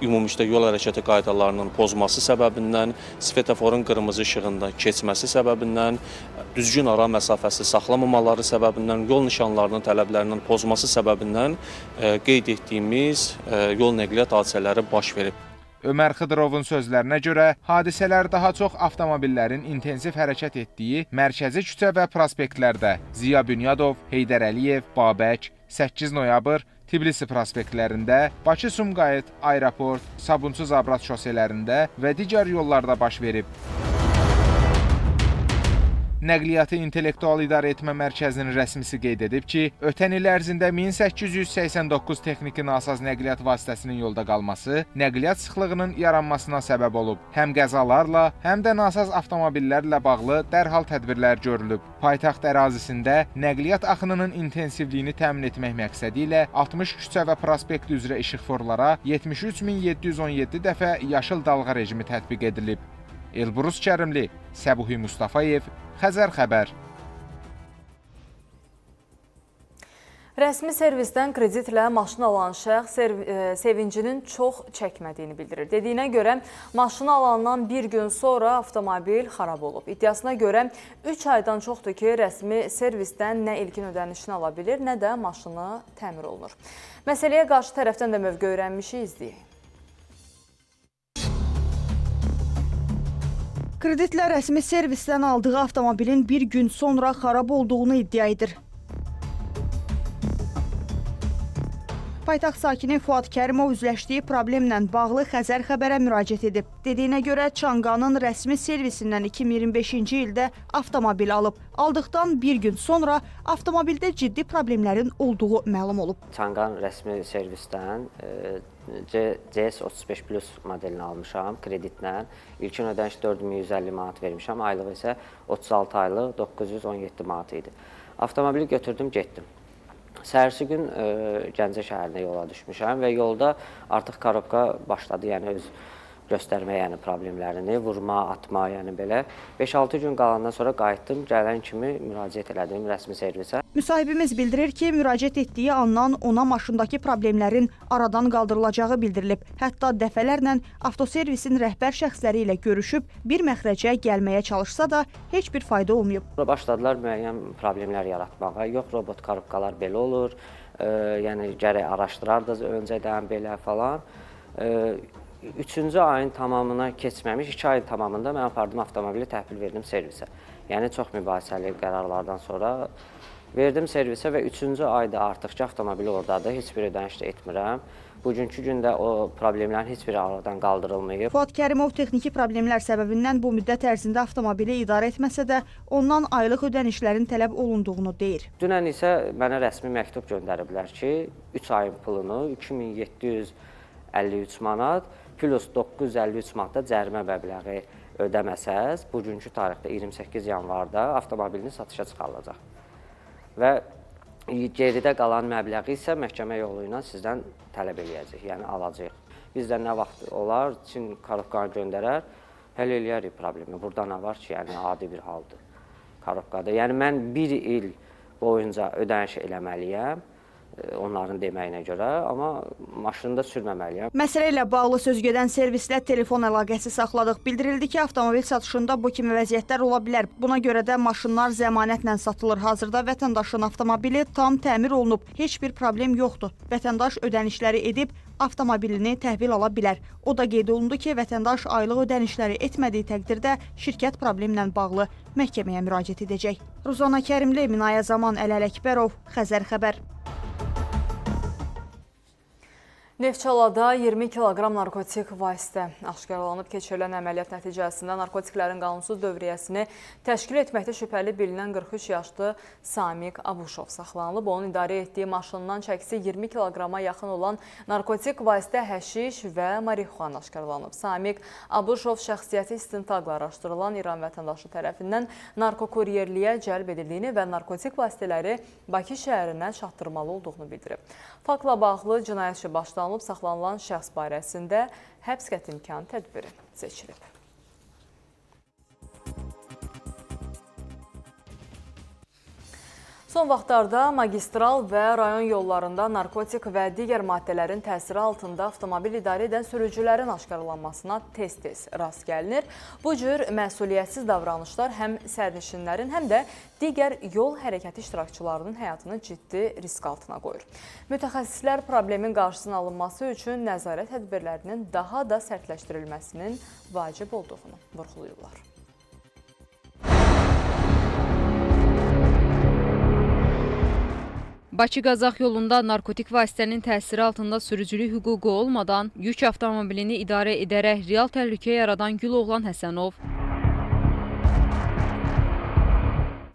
ümumilikdə yol hərəkəti qaydalarının pozması səbəbindən, svetoforun qırmızı işığından keçməsi səbəbindən, düzgün ara məsafəsi saxlamamaları səbəbindən, yol nişanlarının tələblərinin pozması səbəbindən qeyd etdiyimiz yol nəqliyyat hadisələri baş verib. Ömər Xıdırovun sözlərinə görə, hadisələr daha çox avtomobillərin intensiv hərəkət etdiyi mərkəzi küçə və prospektlərdə Ziya Bünyadov, Heydər Əliyev, Babək, 8 noyabr, Tbilisi prospektlərində, Bakı-Sumqayıt, Aeroport, Sabunçu-Zabrat şoselərində və digər yollarda baş verib. Nəqliyyatı İntellektual İdarə Etmə Mərkəzinin rəsmisi qeyd edib ki, ötən il ərzində 1889 texniki nasaz nəqliyyat vasitəsinin yolda qalması nəqliyyat sıxlığının yaranmasına səbəb olub. Həm qəzalarla, həm də nasaz avtomobillərlə bağlı dərhal tədbirlər görülüb. Paytaxt ərazisində nəqliyyat axınının intensivliyini təmin etmək məqsədi ilə 60 küçə və prospekt üzrə işıqforlara 73717 dəfə yaşıl dalğa rejimi tətbiq edilib. Elbrus Kərimli, Səbuhi Mustafayev, Xəzər xəbər. Rəsmi servisdən kreditlə maşın alan şəxs sevincinin çox çəkmədiyini bildirir. Dediyinə görə maşını alandan bir gün sonra avtomobil xarab olub. İddiasına görə 3 aydan çoxdur ki, rəsmi servisdən nə ilkin ödənişini ala bilir, nə də maşını təmir olunur. Məsələyə qarşı tərəfdən də mövqe öyrənmişik, izləyək. Kreditlə rəsmi servisdən aldığı avtomobilin bir gün sonra xarab olduğunu iddia edir. Paytaxt sakini Fuad Kərimov üzləşdiyi problemlə bağlı Xəzər xəbərə müraciət edib. Dediyinə görə Çanqanın rəsmi servisindən 2025-ci ildə avtomobil alıb. Aldıqdan bir gün sonra avtomobildə ciddi problemlərin olduğu məlum olub. Çanqan rəsmi servisdən CS35 Plus modelini almışam kreditlə. İlkin ödəniş 4150 manat vermişəm, aylıq isə 36 aylıq 917 manat idi. Avtomobili götürdüm, getdim. Səhərsi gün Gəncə şəhərinə yola düşmüşəm və yolda artıq korobka başladı, yəni öz göstərmə, yəni problemlərini, vurma, atma, yəni belə. 5-6 gün qalandan sonra qayıtdım, gələn kimi müraciət elədim rəsmi servisə. Müsahibimiz bildirir ki, müraciət etdiyi andan ona maşındakı problemlərin aradan qaldırılacağı bildirilib. Hətta dəfələrlə avtoservisin rəhbər şəxsləri ilə görüşüb bir məxrəcə gəlməyə çalışsa da heç bir fayda olmayıb. Başladılar müəyyən problemlər yaratmağa. Yox, robot korobkalar belə olur, yəni gərək araşdırardınız öncədən belə falan. Üçüncü ayın tamamına keçməmiş, 2 ayın tamamında mən apardım avtomobili, təhvil verdim servisə. Yəni çox mübahisəli qərarlardan sonra verdim servisə və üçüncü ayda artıq ki, avtomobili oradadır, heç bir ödəniş də etmirəm. Bugünkü gündə o problemlərin heç biri aradan qaldırılmayıb. Fuad Kərimov texniki problemlər səbəbindən bu müddət ərzində avtomobili idarə etməsə də ondan aylıq ödənişlərin tələb olunduğunu deyir. Dünən isə mənə rəsmi məktub göndəriblər ki, 3 ayın pulunu 2753 manat plus 953 manatda cərimə məbləği ödəməsəz, bugünkü tarixdə 28 yanvarda avtomobilini satışa çıxarılacaq. Və geridə qalan məbləği isə məhkəmə yolu ilə sizdən tələb eləyəcək, yəni alacaq. Bizdə nə vaxt olar, Çin korobkanı göndərər, həll eləyərik problemi. Burada nə var ki, yəni adi bir haldır korobkada. Yəni mən bir il boyunca ödəniş eləməliyəm, onların deməyinə görə, amma maşında sürməməliyəm. Məsələ ilə bağlı sözügedən servislə telefon əlaqəsi saxladıq. Bildirildi ki, avtomobil satışında bu kimi vəziyyətlər ola bilər. Buna görə də maşınlar zəmanətlə satılır. Hazırda vətəndaşın avtomobili tam təmir olunub. Heç bir problem yoxdur. Vətəndaş ödənişləri edib avtomobilini təhvil ala bilər. O da qeyd olundu ki, vətəndaş aylıq ödənişləri etmədiyi təqdirdə şirkət problemlə bağlı məhkəməyə müraciət edəcək. Ruzana Kərimli, Minayə Zaman, Ələl Əkbərov, Xəzər xəbər. Neftçalada 20 kiloqram narkotik vasitə aşkarlanıb. Keçirilən əməliyyat nəticəsində narkotiklərin qanunsuz dövriyyəsini təşkil etməkdə şübhəli bilinən 43 yaşlı Samiq Abuşov saxlanılıb. Onun idarə etdiyi maşından çəkisi 20 kiloqrama yaxın olan narkotik vasitə həşiş və marixuana aşkarlanıb. Samiq Abuşov şəxsiyyəti istintaqla araşdırılan İran vətəndaşı tərəfindən narkokuryerliyə cəlb edildiyini və narkotik vasitələri Bakı şəhərinə çatdırmalı olduğunu bildirib. Faktla bağlı cinayət işi başlanılıb. Saxlanılan şəxs barəsində həbs qəti imkan tədbiri seçilib. Son vaxtlarda magistral və rayon yollarında narkotik və digər maddələrin təsiri altında avtomobil idarə edən sürücülərin aşkarlanmasına tez-tez rast gəlinir. Bu cür məsuliyyətsiz davranışlar həm sərnişinlərin, həm də digər yol hərəkəti iştirakçılarının həyatını ciddi risk altına qoyur. Mütəxəssislər problemin qarşısının alınması üçün nəzarət tədbirlərinin daha da sərtləşdirilməsinin vacib olduğunu vurğulayırlar. Bakı-Qazax yolunda narkotik vasitənin təsiri altında sürücülük hüququ olmadan yük avtomobilini idarə edərək real təhlükə yaradan Güloğlan Həsənov,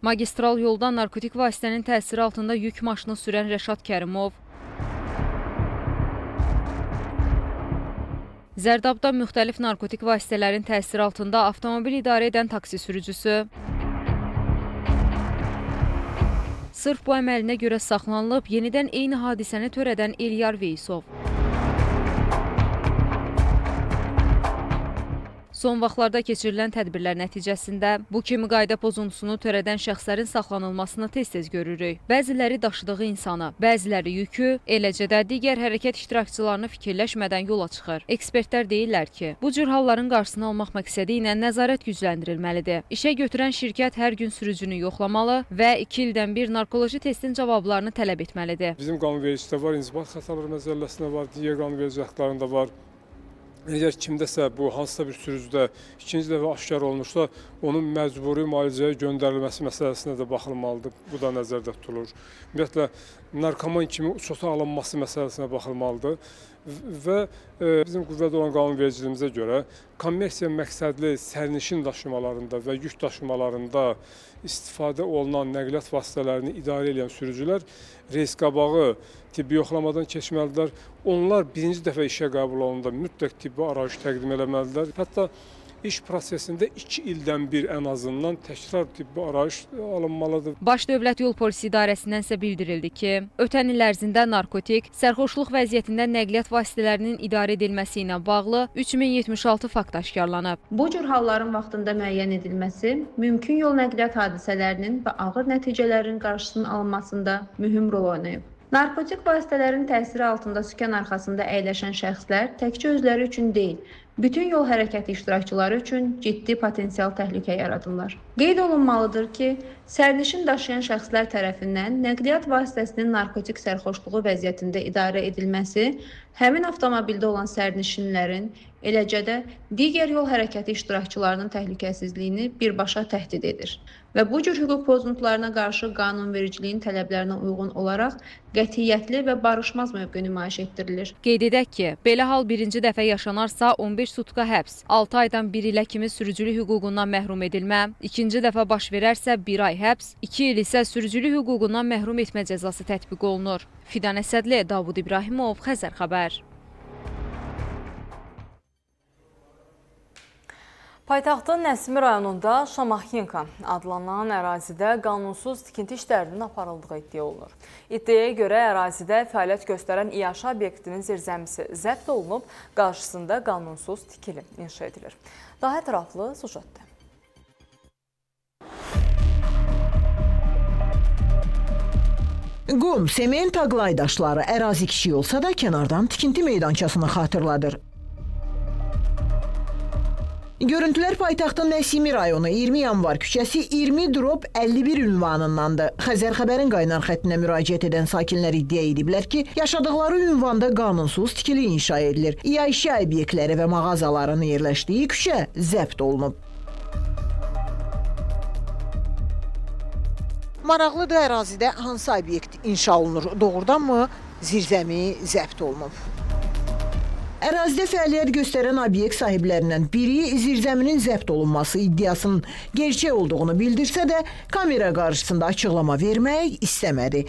magistral yolda narkotik vasitənin təsiri altında yük maşını sürən Rəşad Kərimov, Zərdabda müxtəlif narkotik vasitələrin təsiri altında avtomobil idarə edən taksi sürücüsü, sırf bu əməlinə görə saxlanılıb, yenidən eyni hadisəni törədən Eliyar Veysov. Son vaxtlarda keçirilən tədbirlər nəticəsində bu kimi qayda pozuntusunu törədən şəxslərin saxlanılmasını tez-tez görürük. Bəziləri daşıdığı insanı, bəziləri yükü, eləcə də digər hərəkət iştirakçılarını fikirləşmədən yola çıxır. Ekspertlər deyirlər ki, bu cür halların qarşısını almaq məqsədi ilə nəzarət gücləndirilməlidir. İşə götürən şirkət hər gün sürücünü yoxlamalı və 2 ildən bir narkoloji testin cavablarını tələb etməlidir. Bizim qanunvericilikdə var, inzibat xətaları məcəlləsində var, digər qanunverici aktlarında var. Əgər kimdəsə bu hansısa bir sürücüdə ikinci dəfə aşkar olmuşsa, onun məcburi müalicəyə göndərilməsi məsələsinə də baxılmalıdır. Bu da nəzərdə tutulur. Ümumiyyətlə, narkoman kimi uçota alınması məsələsinə baxılmalıdır. Və bizim qüvvədə olan qanunvericiliyimizə görə kommersiya məqsədli sərnişin daşımalarında və yük daşımalarında istifadə olunan nəqliyyat vasitələrini idarə edən sürücülər reys qabağı tibbi yoxlamadan keçməlidirlər. Onlar birinci dəfə işə qəbul olunanda mütləq tibbi arayış təqdim eləməlidirlər. Hətta iş prosesində 2 ildən bir ən azından təkrar tibbi arayış alınmalıdır. Baş Dövlət Yol Polisi İdarəsindən isə bildirildi ki, ötən il ərzində narkotik, sərxoşluq vəziyyətində nəqliyyat vasitələrinin idarə edilməsi ilə bağlı 3076 fakt aşkarlanıb. Bu cür halların vaxtında müəyyən edilməsi mümkün yol nəqliyyat hadisələrinin və ağır nəticələrin qarşısının alınmasında mühüm rol oynayıb. Narkotik vasitələrin təsiri altında sükan arxasında əyləşən şəxslər təkcə özləri üçün deyil, bütün yol hərəkəti iştirakçıları üçün ciddi potensial təhlükə yaradırlar. Qeyd olunmalıdır ki, sərnişin daşıyan şəxslər tərəfindən nəqliyyat vasitəsinin narkotik sərxoşluğu vəziyyətində idarə edilməsi həmin avtomobildə olan sərnişinlərin, eləcə də digər yol hərəkəti iştirakçılarının təhlükəsizliyini birbaşa təhdid edir və bu cür hüquq pozuntularına qarşı qanunvericiliyin tələblərinə uyğun olaraq qətiyyətli və barışmaz mövqe nümayiş etdirilir. Qeyd edək ki, belə hal birinci dəfə yaşanarsa 15 sutka həbs, 6 aydan 1 ilə kimi sürücülük hüququndan məhrum edilmə, ikinci dəfə baş verərsə 1 ay həbs, 2 il isə sürücülük hüququndan məhrum etmə cəzası tətbiq olunur. Fidan Əsədli, Davud İbrahimov, Xəzər Xəbər. Paytaxtın Nəsimi rayonunda Şamaxinka adlanan ərazidə qanunsuz tikinti işlərinin aparıldığı iddia olunur. İddiaya görə ərazidə fəaliyyət göstərən iaşə obyektinin zirzəmisi zəbt olunub, qarşısında qanunsuz tikili inşa edilir. Daha ətraflı sujetdə. Qum, sement, aqlay daşları ərazi kiçik olsa da kənardan tikinti meydançasını xatırladır. Görüntülər paytaxtın Nəsimi rayonu 20 Yanvar küçəsi 20/51 ünvanındandır. Xəzər Xəbərin qaynar xəttinə müraciət edən sakinlər iddia ediblər ki, yaşadıkları ünvanda qanunsuz tikili inşa edilir. İAŞ obyektləri və mağazaların yerləşdiyi küçə zəbt olunub. Maraqlıdır ərazidə hansı obyekt inşa olunur? Doğrudanmı zirzəmi zəbt olunub? Ərazidə fəaliyyət göstərən obyekt sahiblərindən biri zirzəminin zəbt olunması iddiasının gerçək olduğunu bildirsə də, kamera qarşısında açıqlama vermək istəmədi.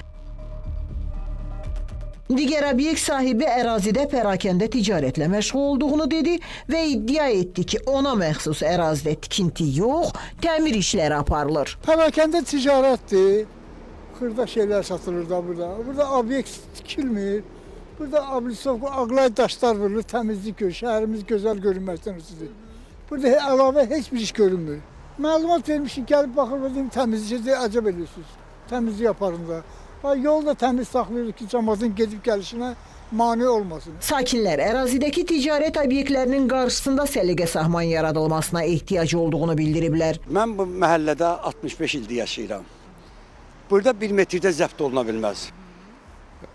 Digər obyekt sahibi ərazidə pərakəndə ticarətlə məşğul olduğunu dedi və iddia etdi ki, ona məxsus ərazidə tikinti yox, təmir işləri aparılır. Pərakəndə ticarətdir, xırda şeylər satılır da burada. Burada obyekt tikilmir. Burada ablisov, aqlay daşlar vurulur, təmizlik görür, şəhərimiz gözəl görünməkdən ötürü. Burada əlavə heç bir iş görünmür. Məlumat vermişik, gəlib baxır, dedim, təmizlik edir, əcəb edirsiniz. Təmizlik aparın da. Yolu da təmiz saxlayırıq ki, camaatın gedib gəlişinə mane olmasın. Sakinlər ərazidəki ticarət obyektlərinin qarşısında səliqə sahman yaradılmasına ehtiyac olduğunu bildiriblər. Mən bu məhəllədə 65 ildir yaşayıram. Burada bir metrdə zəbt oluna bilməz.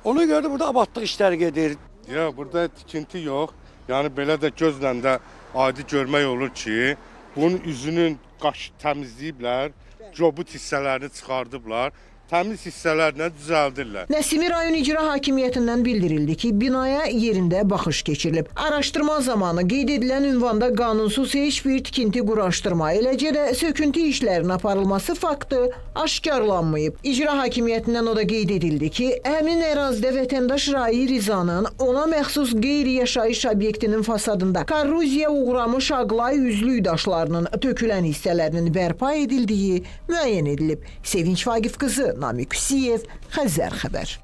Ona görə də burada abadlıq işləri gedir. Yox, burada tikinti yox. Yəni belə də gözlə də adi görmək olur ki, bunun üzünün qaş təmizləyiblər, cobud hissələrini çıxardıblar. Təmiz hissələrlə düzəldirlər. Nəsimi rayon icra hakimiyyətindən bildirildi ki, binaya yerində baxış keçirilib. Araşdırma zamanı qeyd edilən ünvanda qanunsuz heç bir tikinti quraşdırma, eləcə də söküntü işlərinin aparılması faktı aşkarlanmayıb. İcra hakimiyyətindən o da qeyd edildi ki, həmin ərazidə vətəndaş Rai Rizanın ona məxsus qeyri-yaşayış obyektinin fasadında korroziya uğramış ağlay üzlük daşlarının tökülən hissələrinin bərpa edildiyi müəyyən edilib. Sevinç Vaqif qızı, Namiq Hüsiyev, Xəzər xəbər.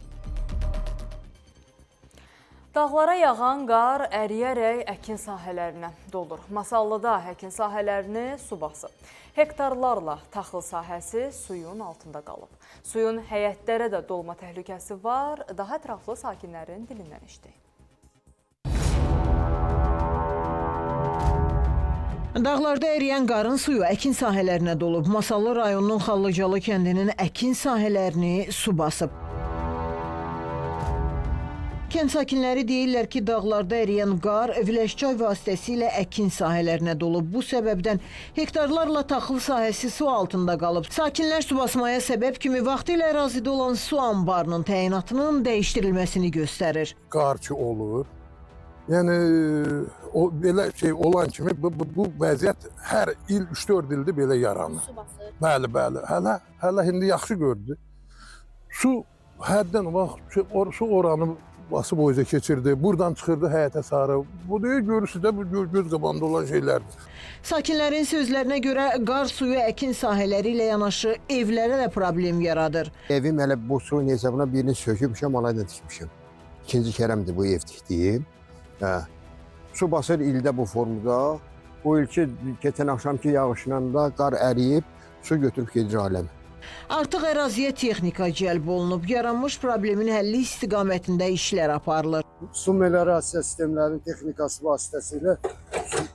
Dağlara yağan qar əriyərək əkin sahələrinə dolur. Masallıda əkin sahələrini su basıb. Hektarlarla taxıl sahəsi suyun altında qalıb. Suyun həyətlərə də dolma təhlükəsi var. Daha ətraflı sakinlərin dilindən eşitdik. Dağlarda əriyən qarın suyu əkin sahələrinə dolub. Masallı rayonunun Xallıcalı kəndinin əkin sahələrini su basıb. Kənd sakinləri deyirlər ki, dağlarda əriyən qar Viləşçay vasitəsilə əkin sahələrinə dolub. Bu səbəbdən hektarlarla taxıl sahəsi su altında qalıb. Sakinlər su basmaya səbəb kimi vaxtilə ərazidə olan su anbarının təyinatının dəyişdirilməsini göstərir. Qar ki olur. Yəni, o, belə şey olan kimi bu vəziyyət hər il 3-4 ildir belə yaranır. Su basır. Bəli, bəli. Hələ indi yaxşı gördü. Su həddən bax, su oranı basıb o üzə keçirdi. Buradan çıxırdı həyətə sarı. Bu deyil, görürsünüz də, bu göz qabağında olan şeylərdir. Sakinlərin sözlərinə görə qar suyu əkin sahələri ilə yanaşı evlərə də problem yaradır. Evim elə bu suyun hesabına birini sökübmüşəm, ona da tikmişəm. İkinci kərəmdir bu ev tikdiyim. Hə. Su basır ildə bu formda. Bu ilki keçən axşamki yağışla da qar əriyib, su götürüb gedir aləmə. Artıq əraziyə texnika cəlb olunub, yaranmış problemin həlli istiqamətində işlər aparılır. Su meliorasiya sistemlərinin texnikası vasitəsilə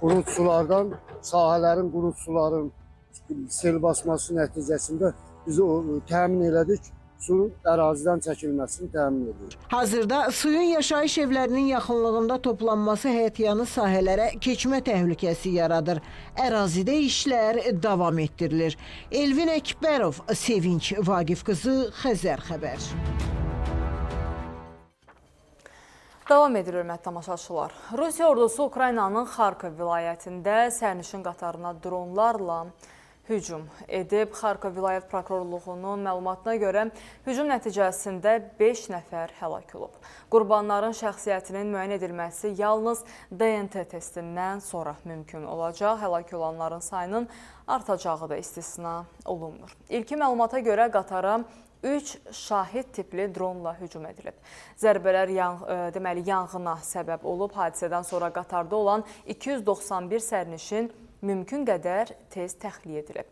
qurut sulardan, sahələrin qurut suların sel basması nəticəsində biz o təmin elədik. Su ərazidən çəkilməsini təmin edir. Hazırda suyun yaşayış evlərinin yaxınlığında toplanması həyətyanı sahələrə keçmə təhlükəsi yaradır. Ərazidə işlər davam etdirilir. Elvin Əkbərov, Sevinç Vaqif qızı, Xəzər xəbər. Davam edir hörmətli tamaşaçılar. Rusiya ordusu Ukraynanın Xarkov vilayətində sərnişin qatarına dronlarla hücum edib. Xarkov vilayət prokurorluğunun məlumatına görə hücum nəticəsində 5 nəfər həlak olub. Qurbanların şəxsiyyətinin müəyyən edilməsi yalnız DNT testindən sonra mümkün olacaq. Həlak olanların sayının artacağı da istisna olunmur. İlkin məlumata görə qatara 3 şahid tipli dronla hücum edilib. Zərbələr yanğına səbəb olub. Hadisədən sonra qatarda olan 291 sərnişin mümkün qədər tez təxliyə edilib.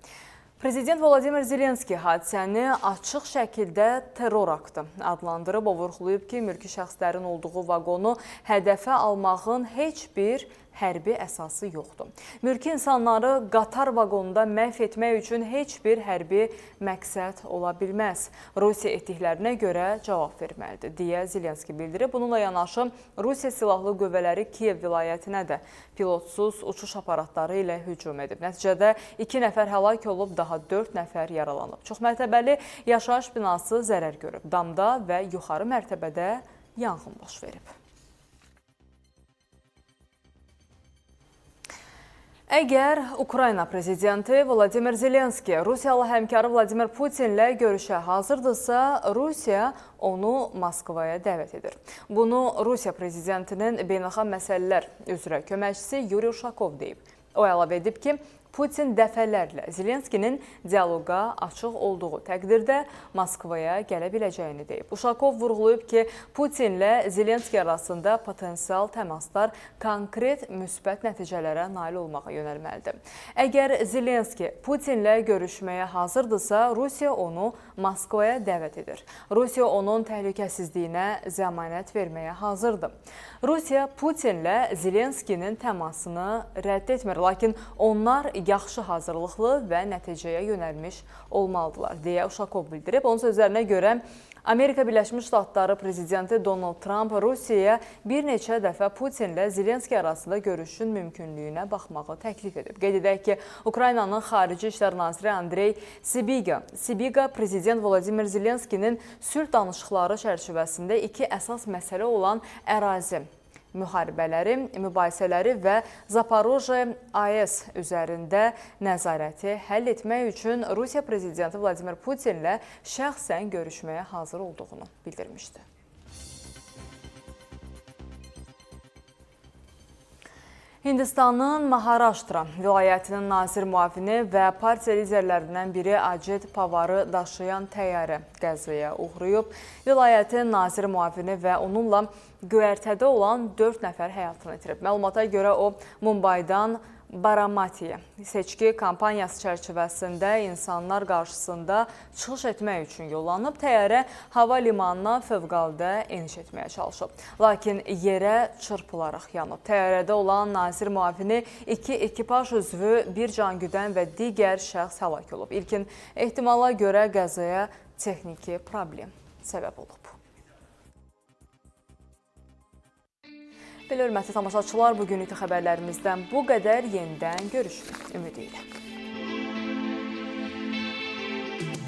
Prezident Volodimir Zelenski hadisəni açıq şəkildə terror aktı adlandırıb. O vurğulayıb ki, mülki şəxslərin olduğu vaqonu hədəfə almağın heç bir hərbi əsası yoxdur. Mülki insanları qatar vaqonunda məhv etmək üçün heç bir hərbi məqsəd ola bilməz. Rusiya etdiklərinə görə cavab verməlidir, deyə Zelenski bildirib. Bununla yanaşı Rusiya silahlı qüvvələri Kiyev vilayətinə də pilotsuz uçuş aparatları ilə hücum edib. Nəticədə 2 nəfər həlak olub, daha 4 nəfər yaralanıb. Çoxmərtəbəli yaşayış binası zərər görüb. Damda və yuxarı mərtəbədə yanğın baş verib. Əgər Ukrayna prezidenti Volodimir Zelenski Rusiyalı həmkarı Vladimir Putinlə görüşə hazırdırsa, Rusiya onu Moskvaya dəvət edir. Bunu Rusiya prezidentinin beynəlxalq məsələlər üzrə köməkçisi Yuri Uşakov deyib. O əlavə edib ki, Putin dəfələrlə Zelenskinin dialoqa açıq olduğu təqdirdə Moskvaya gələ biləcəyini deyib. Uşakov vurğulayıb ki, Putinlə Zelenski arasında potensial təmaslar konkret müsbət nəticələrə nail olmağa yönəlməlidir. Əgər Zelenski Putinlə görüşməyə hazırdırsa, Rusiya onu Moskvaya dəvət edir. Rusiya onun təhlükəsizliyinə zəmanət verməyə hazırdır. Rusiya Putinlə Zelenskinin təmasını rədd etmir, lakin onlar yaxşı hazırlıqlı və nəticəyə yönəlmiş olmalıdırlar, deyə Uşakov bildirib. Onun sözlərinə görə Amerika Birləşmiş Ştatları prezidenti Donald Trump Rusiyaya bir neçə dəfə Putinlə Zelenski arasında görüşün mümkünlüyünə baxmağı təklif edib. Qeyd edək ki, Ukraynanın Xarici İşlər Naziri Andrey Sibiga prezident Volodimir Zelenskinin sülh danışıqları çərçivəsində iki əsas məsələ olan ərazi müharibələri, mübahisələri və Zaporojye AES üzərində nəzarəti həll etmək üçün Rusiya prezidenti Vladimir Putinlə şəxsən görüşməyə hazır olduğunu bildirmişdi. Hindistanın Maharashtra vilayətinin nazir müavini və partiya liderlərindən biri Ajit Pavarı daşıyan təyyarə qəzaya uğrayıb. Vilayətin nazir müavini və onunla göyərtədə olan 4 nəfər həyatını itirib. Məlumata görə o, Mumbaydan Baramatiyə seçki kampaniyası çərçivəsində insanlar qarşısında çıxış etmək üçün yollanıb. Təyyarə hava limanına fövqəladə eniş etməyə çalışıb. Lakin yerə çırpılaraq yanıb. Təyyarədə olan nazir müavini, 2 ekipaj üzvü, bir cangüdən və digər şəxs həlak olub. İlkin ehtimala görə qəzaya texniki problem səbəb olub. Belə hörmətli tamaşaçılar, bugünlük xəbərlərimizdən bu qədər. Yenidən görüşmək ümidi ilə.